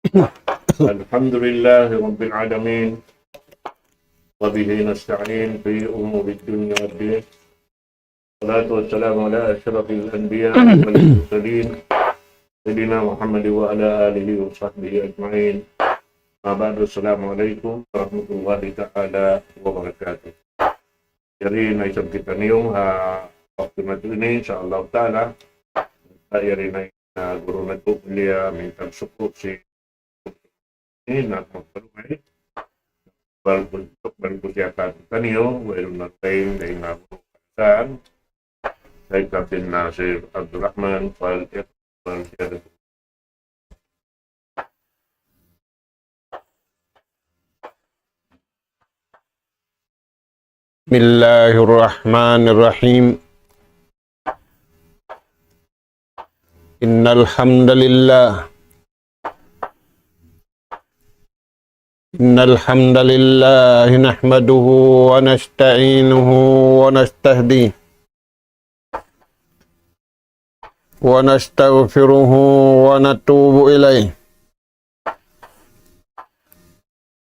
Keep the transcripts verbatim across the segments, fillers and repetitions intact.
الحمد لله رب العالمين، وبه نستعين في أمور الدنيا والدين. والصلاة والسلام على أشرف الأنبياء والمرسلين، سيدنا محمد وعلى آله وصحبه أجمعين. أما بعد، السلام عليكم ورحمة الله تعالى وبركاته. Yari na isab kitaniyu ha waktu natu' ini, insya Allah Ta'ala. Yari na, ah, guru natu' mulia, minta suku' sin ini na magpalumay. Walaupun, walaupun siya kaniyu, wayruun na tayo, dahil na ako kasan. Sayyid Abdul Nasir Abdul Rahman, fal, fal, بسم الله الرحمن الرحيم. إن الحمد لله، إن الحمد لله نحمده ونستعينه ونستهديه ونستغفره ونتوب إليه،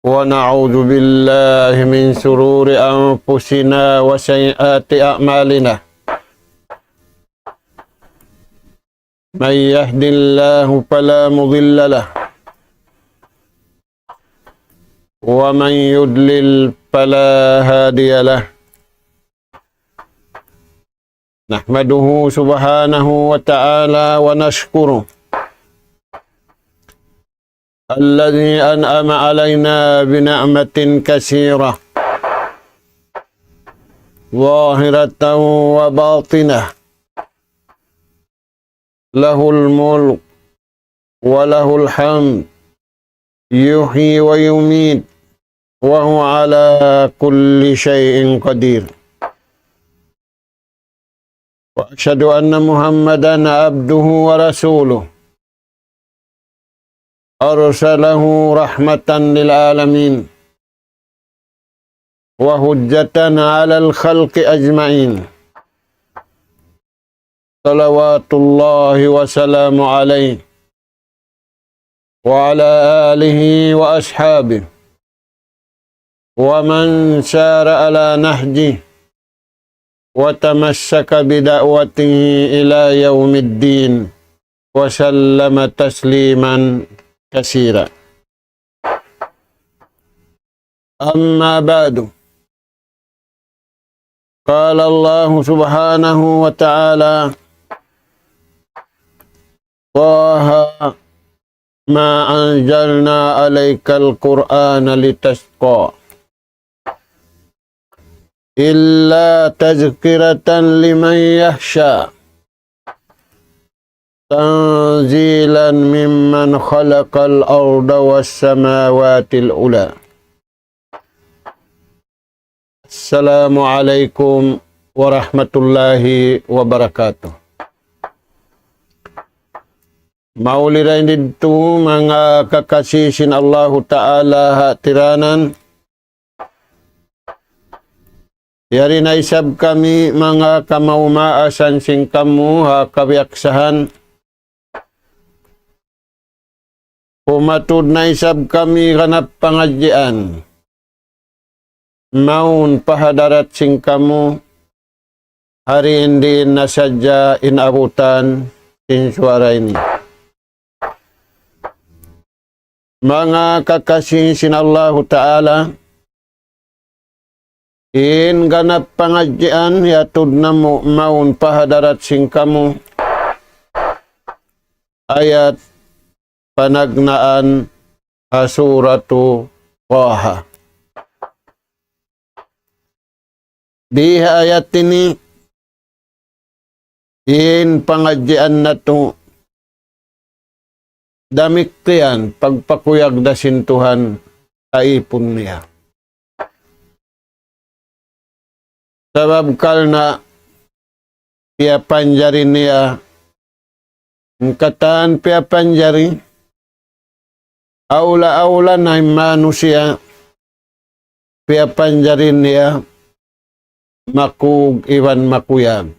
ونعوذ بالله من شرور أنفسنا وسيئات أعمالنا. من يهد الله فلا مضل له، ومن يضلل فلا هادي له. نحمده سبحانه وتعالى ونشكره الذي أنعم علينا بنعمة كثيرة ظاهرة وباطنة، له الملك وله الحمد يحيي ويميت وهو على كل شيء قدير. وأشهد أن محمدا عبده ورسوله أرسله رحمة للعالمين وحجة على الخلق أجمعين، صلوات الله وسلامه عليه وعلى آله وأصحابه ومن سار على نهجه وتمسك بدعوته إلى يوم الدين وسلم تسليما كثيرا. أما بعد، قال الله سبحانه وتعالى: طه، ما أنزلنا عليك القرآن لتشقى إلا تذكرة لمن يخشى تنزيلا ممن خلق الأرض والسماوات العلى. السلام عليكم ورحمة الله وبركاته. Mauli dayn didtu manga kakasi sin Allahu Ta'ala ha tiranan. Yari na isab kami manga kamaas-maasan sin kamu ha kabiyaksahan. Pumatud na isab kami ganap pangadjian. Mawn pa hadarat sin kamu, hari in diin na sadja in abutan sin suwara ini. Manga kakasi sin Allahu Ta'ala, in ganap pangadjian hiyatud namu' mawn pa hadarat sin kamu, ayat panagnaan ha Suratu Taha. Di ha ayat ini, in pangadjian natu', damikkiyan pagpakuyag da sin Tuhan ha īpun niya. Sabab karna' piyapanjari niya, in katan piyapanjari, awla-awla na in manusiya', piyapanjari niya makug iban makuyag.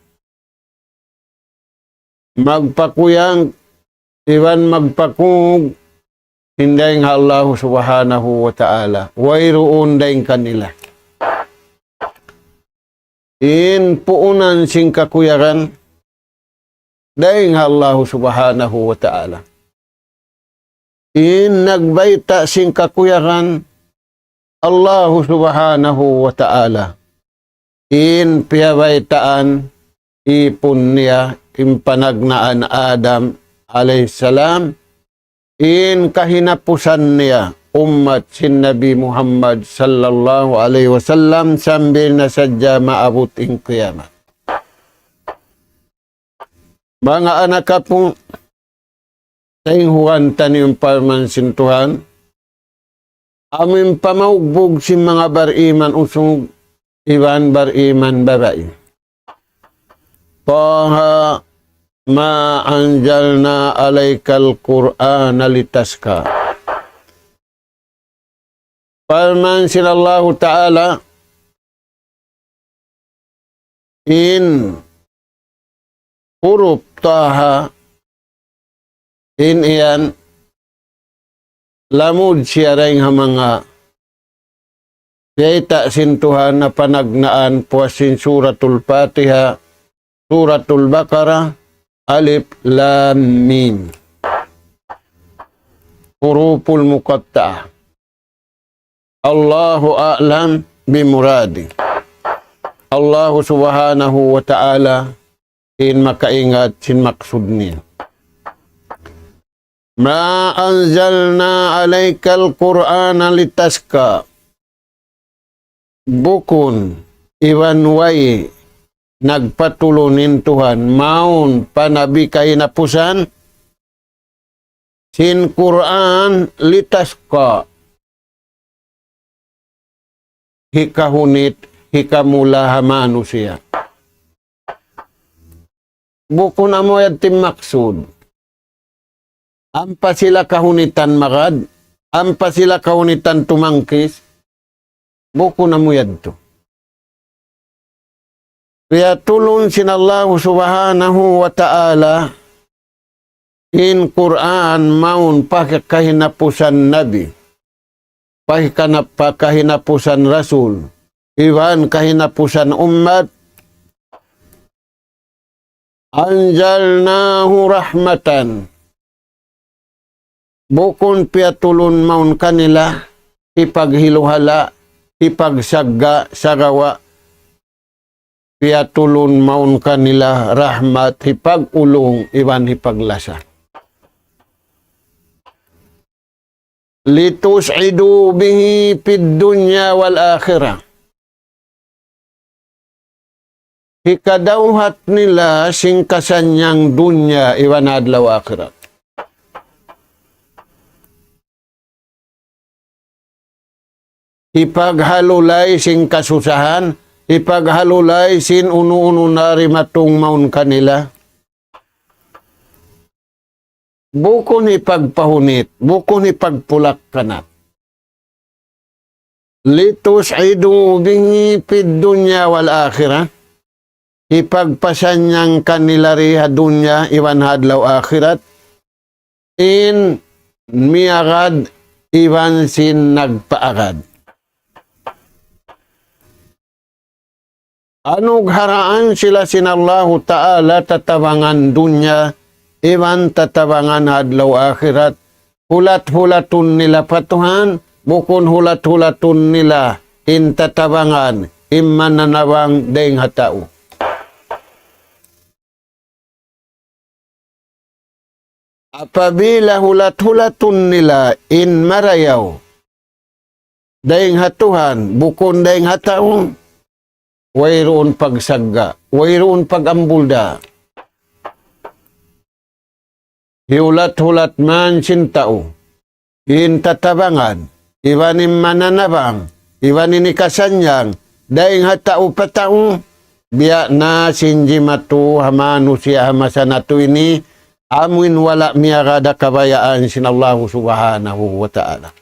Magpakuyag iban magpakug sin dayn ha Allahu Subhanahu wa Ta'ala. Wayruun dayn kanila. In puunan sin kakuyagan, dayn ha Allahu Subhanahu wa Ta'ala. In nagbayta' sin kakuyagan, Allahu Subhanahu wa Ta'ala. In piyabaytaan, ipun niya, in panagnaan Adam alayhi salam, in kahinapusan niya, ummat sin Nabi Muhammad sallallahu alayhi wasallam, sambil na sadja maabut in kiyamat. Manga anak apu', taynghuan taniyu in parman sin Tuhan, amu in pamaugbug sin manga bariman usug iban bariman babai. طه ما أنزلنا عليك القرآن لتشقى. Parman sin Allahu Ta'ala, in huruf Taha, in yan, lamud siya dayn ha manga biyayta' sin Tuhan na panagnaan puas sin Suratul Fatiha, Suratul Baqarah, Alif Lam Mim. Huruful muqatta'ah. Allahu a'lam bimuradi. Allahu Subhanahu wa Ta'ala in makaingat sin maksud niya. ما أنزلنا عليك القرآن لتشقى. Bukun iban way nagpatulun in Tuhan mawn pa Nabi kahinapusan sin Qur'an لتشقى. Hikahunit, hikamula ha manusiya'. Bukun amu yadtu in maksud. Ampa sila kahunitan magad, ampa sila kahunitan tumangkis, bukun amu yadtu. Piyatulun sin Allahu Subhanahu wa Ta'ala in Qur'an mawn pa kahinapusan Nabi, pa kahina-, pa kahinapusan Rasul, iban kahinapusan ummat, أنزلناه رحمة. Bukun piyatulun mawn kanila, hipaghiluhala', hipagsagga', sagawa', piyatulun mawn kanila rahmat, hipag-ulung, iban hipaglasa. لتسعدوا به في الدنيا والآخرة. Hikadawhat nila sin kasannyangan dunya iban adlaw akhirat. Hipaghalulay sin kasusahan, hipaghalulay sin unu-unu na dimatung mawn kanila. Bukun hipagpahunit, bukun hipagpulak-kanat. لتسعدوا به في الدنيا والآخرة. Hipagpasannyangan kanila di ha dunya iban ha adlaw akhirat in miyagad iban sin nagpaagad. Anugharaan sila sin Allahu Ta'ala tatabangan dunya iban tatabangan adlaw akhirat. Hulat-hulatun nila pa Tuhan, bukun hulat-hulatun nila in tatabangan, in mananabang dayn ha tau. Apabila hulat-hulatun nila in marayaw dayn ha Tuhan, bukun dayn ha tau, wayruun pagsagga', wayruun pag-ambulda. Hiyulat-hulat man sin tau in tatabangan, iban in mananabang, iban in hikasannyangan, dayn ha tau pa tau, biya' na sin jimatu ha manusiya' ha masa natu' ini, amuin wala' miyagad ha kabayaan sin Allahu Subhanahu wa Ta'ala.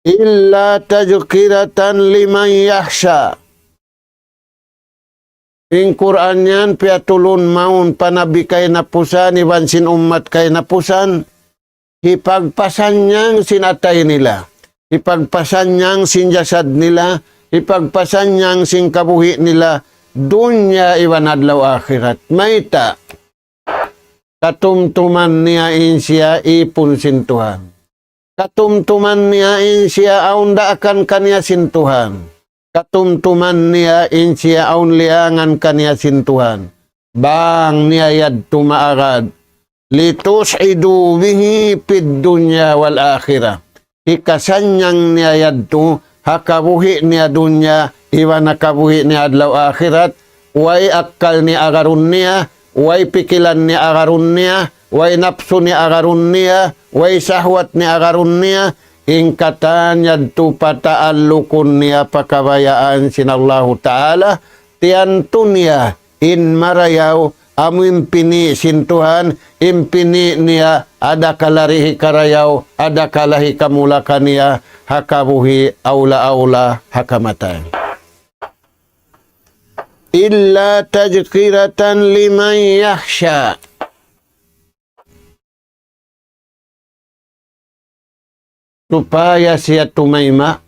إلا تذكرة لمن يخشى. In Qur'an yan piyatulun mawn pa Nabi kahinapusan, iban sin ummat kahinapusan, hipagpasannyang sin atay nila, hipagpasannyang sin jasad nila, hipagpasannyang sin kabuhi' nila, dunya iban adlaw akhirat. Mayta'? Katumtuman niya in siya ipun sin Tuhan. Katumtuman niya in siya awn daakan kaniya sin Tuhan. Katumtuman niya in siya awn liyangan kaniya sin Tuhan. Bang niya yadtu maagad. لتسعدوا به في الدنيا والآخرة. Hikasannyang niya yadtu, ha kabuhi' niya dunya, iban ha kabuhi' niya adlaw akhirat, way akkal niya agarun niya, way pikilan niya agarun niya, way napsu niya agarun niya, way sahwat niya agarun niya, in katan yadtu pataallukun niya pa kabayaan sin Allahu Ta'ala, tiyantu niya, in marayaw, amu in pini' sin Tuhan, in pini' niya, adakala di' hikarayaw, adakala hikamula kaniya, ha kabuhi', awla-awla, ha kamatay. إلا تذكرة لمن يخشى. Supaya siya tumayma'.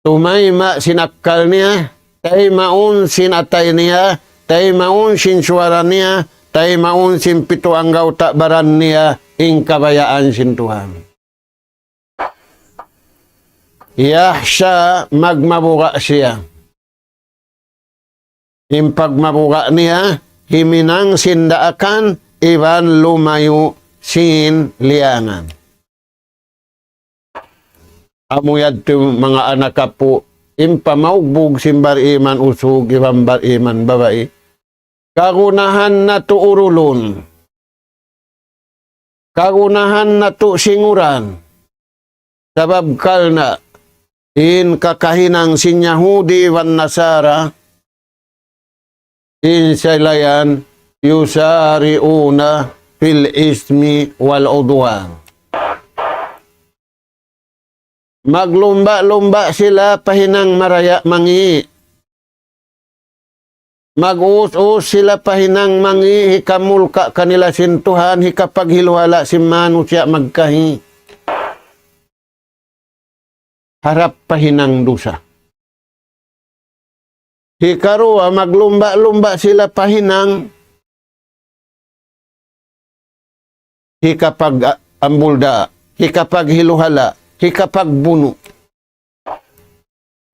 Tumayma' sin akkal niya, taymaun sin atay niya, taymaun sin suwara niya, taymaun sin pitu anggawta' baran niya, in kabayaan sin Tuhan. Yahsha, magmabuga' siya. In pagmabuga' niya, himinang sin daakan, iban lumayu' sin liyangan. Amu yadtu manga anak apu', in pamaugbug sin bariman usug, iban bariman babai. Kagunahan natu' urulun. Kagunahan natu' singuran. Sabab karna' in kakahinang sin Yahudi iban Nasara, in sila yan, يسارعون في الإثم والعدوان. Maglumba'-lumba' sila pa hinang maraya' mangi'. Mag-us-us sila pa hinang mangi', hikamulka' kanila sin Tuhan, hikapaghiluhala' sin manusiya' magkahi. Harap pa hinang dusa. Hikaruwa, maglumba'-lumba' sila pa hinang hikapag-, a-, ambulda, hikapaghiluhala', hikapagbunu'.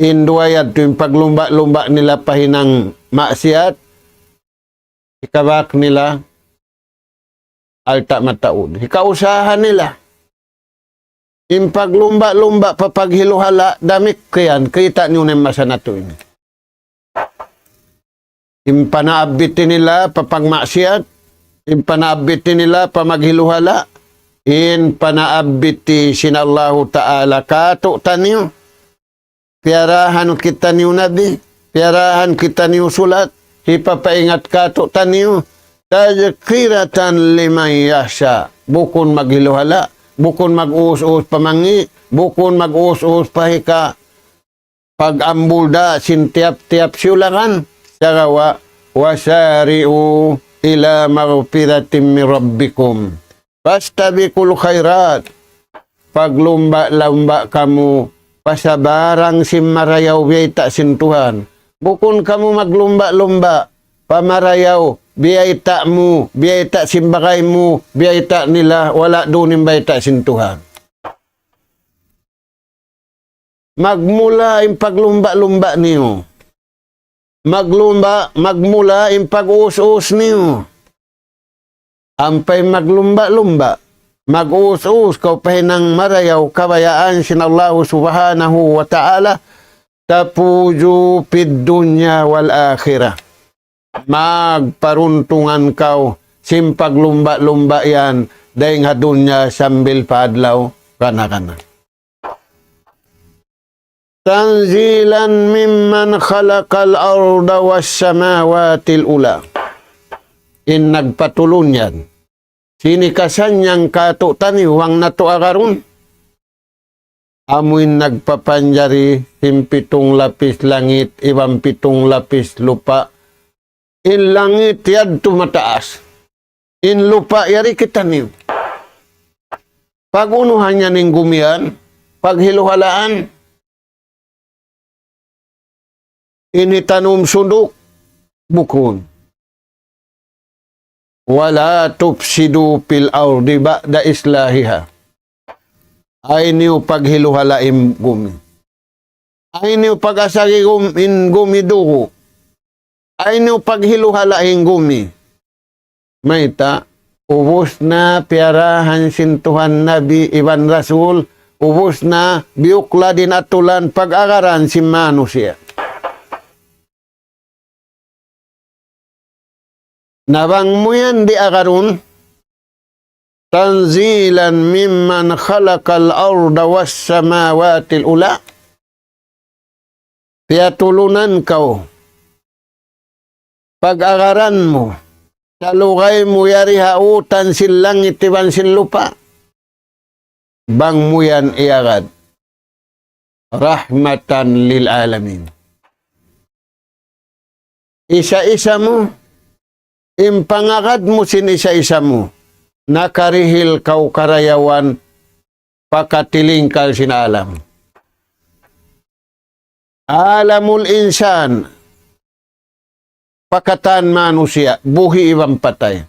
In duwa yadtu in paglumba'-lumba' nila pa hinang maksiyat, hikabak nila alta' mataud. Hikausaha nila. In paglumba'-lumba' pa paghiluhala', damikkiyan, kita' niyu na in masa natu' ini. In panaabbiti nila pa pagmaksiyat, in panaabbiti nila pa maghiluhala', in panaabbiti sin Allahu Ta'ala kātu'niyu, piyarahan kitaniyu Nabi, piyarahan kitaniyu sulat, hipapaingat kātu'niyu, تذكرة لمن يخشى. Bukun maghiluhala', bukun mag-us-us pa mangi', bukun mag-us-us pa hika pag-ambulda sin tiyap-tiyap siyulakan, sagawa', وسارعوا إلى مغفرة من ربكم. فاستبقوا الخيرات. Paglumba'-lumba' kamu, pa sabarang sin marayaw biyayta' sin Tuhan. Bukun kamu maglumba'-lumba', pa marayaw, biyayta' mu, biyayta' sin bagay mu, biyayta' nila, wala' duun in bayta' sin Tuhan. Magmula in paglumba'-lumba' niyu. Maglumba', magmula in pag-us-us niyu. Ampa in maglumba'-lumba', mag-us-us kaw pa hinang marayaw kabayaan sin Allahu Subhanahu wa Ta'ala, تفوزوا في الدنيا والآخرة. Magparuntungan kaw sin paglumba'-lumba' yan, dayng ha dunya sambil pa adlaw kana-kana. تنزيلا ممن خلق الأرض والسماوات العلى. In nagpatulun yan. Sin hikasannyang kātu'niyu, bang natu' agarun. Amu in nagpapanjari sin pitung lapis langit, iban pitung lapis lupa'. In langit yadtu mataas. In lupa' yari kitaniyu. Pag-unuhan niya in gumi yan, paghiluhalaan, in hitanum sunduk, bukun. ولا تفسدوا في الأرض بعد إصلاحها. Ayaw niyu paghiluhala' in gumi. Ayaw niyu pag-asagi gum-, in gumi dugu'. Ayaw niyu paghiluhala' in gumi. Mayta', ubus na piyarahan sin Tuhan Nabi iban Rasul, ubus na biyukla' din atulan pag-agaran sin manusiya'. Na bang mu yan di' agarun, تنزيلا ممن خلق الأرض والسماوات العلى. Piyatulunan kaw. Pag-agaran mu. Salugay mu yari ha utan sin langit iban sin lupa'. Bang mu yan iyagad. رحمة للعالمين. Isa-isa mu, in pangagad mu sin isa-isa mu, nakarihil kaw karayawan pakatilingkal sin alam. Alamul insan, pa katan manusiya', buhi' iban patay.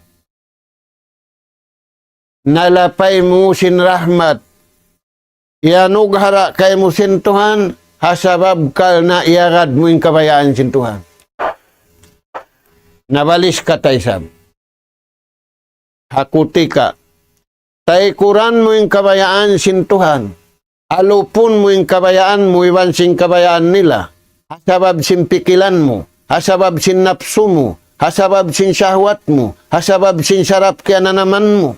Nalapay mu sin rahmat, iyanughara' kaymu sin Tuhan, ha sabab karna' iyagad mu in kabayaan sin Tuhan. Nabalis ka ta isab. Ha kutika, taykuran mu in kabayaan sin Tuhan. Alupun mu in kabayaan mu iban sin kabayaan nila. Ha sabab sin pikilan mu, ha sabab sin napsu mu, ha sabab sin shahwat mu, ha sabab sin sarap kiyananaman mu.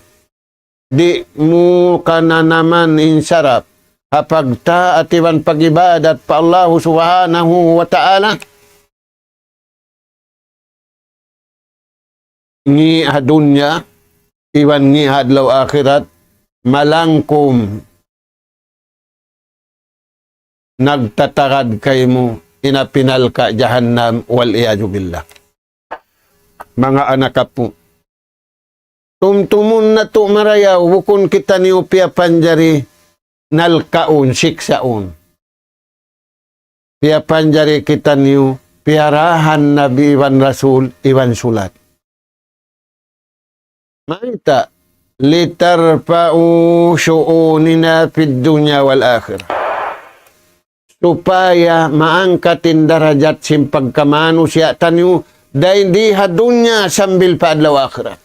Di' mu kananaman in sarap ha pagtaat iban pag-ibadat pa Allahu Subhanahu wa Ta'ala. Ngi' ha dunya, iban ngi' ha adlaw akhirat, malangkum nagtatagad kaymu in api narka' jahannam, والعياذ بالله. Manga anak apu'. Tumtumun natu' marayaw, bukun kitaniyu piyapanjari narkaun, siksaun. Piyapanjari kitaniyu, piyarahan Nabi iban Rasul, iban sulat. Mayta', لترفعوا شؤوننا في الدنيا والآخرة. Supaya maangkat in darajat sin pagkamanusiya' taniyu, dayn di ha dunya sambil pa adlaw akhirat.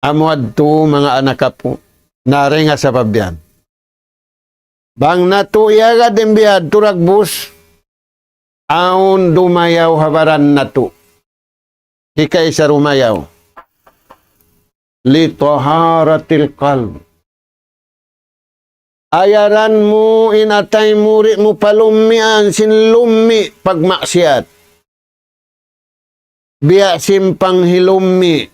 Amu yadtu manga anak apu', na dayn ha sabab yan. Bang natu' iyagad in biyadtu dagbus, awn dumayaw ha baran natu'. Hikaisa dumayaw. لطهارة القلب. Ayaran mu in atay mu di' mu palummian sin lummi' pagmaksiyat. Biya' sin panghilummi',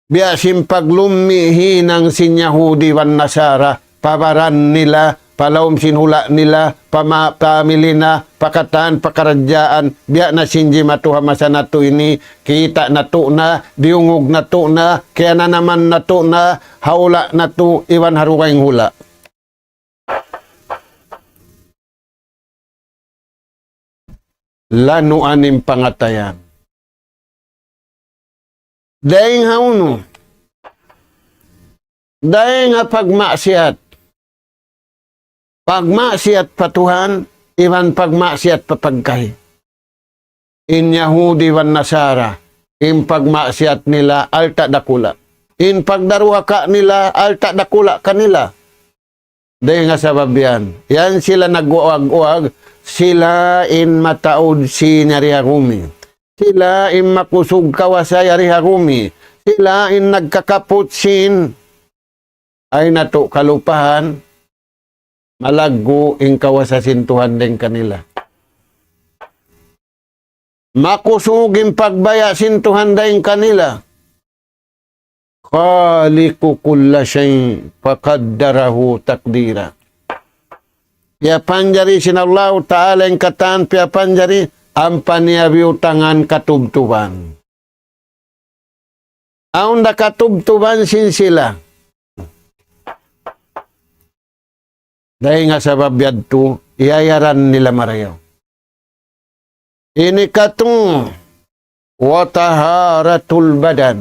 biya' sin paglummi' hinang sin Yahudi iban Nasara, pa baran nila, pa lawm sin hula' nila, pa ma-, pamili na, pa katan, pa karadjaan, biya' na sin jimatu ha masa natu' ini, kita' natu' na, diyungug natu' na, kiyananaman natu' na, ha hula' natu', iban ha dugaing hula'. Lanuan in pangatayan. Dayn ha unu? Dayn ha pagmaksiyat. Pagmaksiyat pa Tuhan, iban pagmaksiyat pa pagkahi. In Yahudi iban Nasara, in pagmaksiyat nila alta' dakula'. In pagdaruhaka nila alta' dakula' kanila. Dayn ha sabab yan. Yan sila nag-uwag-uwag, sila in mataud sin yari ha gumi. Sila in makusug kawasa yari ha gumi. Sila in nagkakaput sin. Ay natu' kalupahan, malaggu' in kawasa sin Tuhan dayn kanila. Makusug in pagbaya' sin Tuhan dayn kanila. خالق كل شيء فقدره تقديرا. Piyapanjari sin Allahu Ta'ala in katan piyapanjari ampa niya biyutangan katubtuban. Awn da katubtuban sin sila. Dayn ha sabab yadtu, iyayaran nila marayaw. Ini katu', وطهارة البدن.